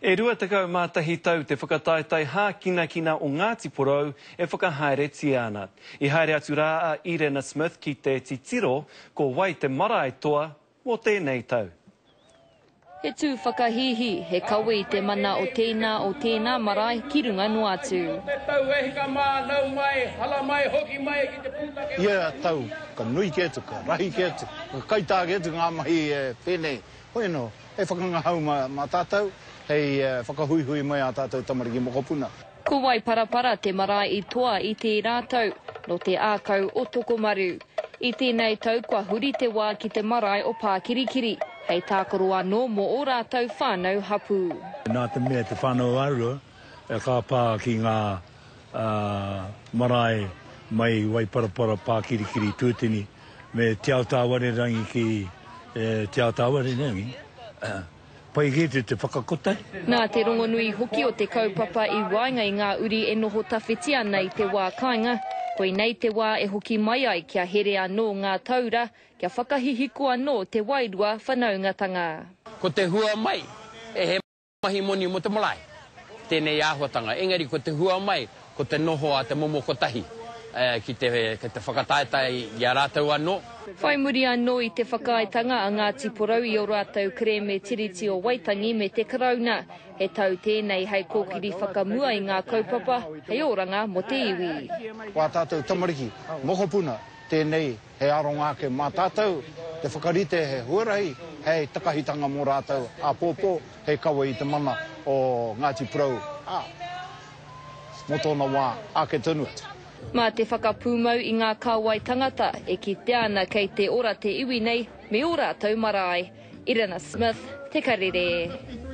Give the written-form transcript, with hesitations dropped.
E 21 tau te whakataetae hākinakina o Ngāti Porou e whakahaeretia ana. I haere atu rā a Irena Smith ki te titiro ko wai te marae toa mō tēnei tau. He tū whakahīhī, he kawe i te mana o tēnā o tēnā marae ki runga noa atu. Te tau e hika mā, nau mai, hala mai, hoki mai ki te pūtake o te Ia tau, ka nui kē atu, ka rahi kē atu, ka kaitā kē atu ngā mahi pēnei. Hoi anō, hei whakangahau mā tātou, hei whakahuihui mai ā tātou tamariki mokopuna. Ko Waiparapara te marae i toa i tērā tau, nō te ākau o Tokomaru. I tēnei tau kua huri te wā ki te marae o Pākirikiri, hei tākaro anō mō ō rātou whānau hapū. Nā te mea Te Whānau-a-Rua e kāpā ki ngā marae mai Waiparapara, Pākirikiri, Tuatini me Te Aotāwarerangi ki Te Aotāwarerangi, Pai kē te te whakakotahi. Nā te rongonui hoki o te kaupapa i waenga i ngā uri e noho tawhiti ana i te wā kāinga, koinei te wā e hoki mai ai kia here anō ngā taura, kia whakahihiko anō te wairua whanaungatanga. Ko te hua mai, he mahi moni mō te marae tēnei āhuatanga, engari ko te hua mai ko te noho a te momo kotahi ki te whakataetae i a rātou anō. Whai muri anō i te whakaaetanga a Ngāti Porou i ō rātou kerēme Tiriti o Waitangi me te Karauna, he tau tēnei hei kōkiri whakamua i ngā kaupapa hei oranga mō te iwi. Ko ā tātou tamariki, mokopuna, tēnei he aronga ake mā tātou te whakarite he huarahi hei takahitanga mō rātou āpōpō, hei kawe i te mana o Ngāti Porou, ā, mō tōna wā ake tonu atu. Mā te whakapūmau i ngā kāwai tangata e kitea ana kei te ora te iwi nei me ō rātou marae. Irina Smith, Te Karere.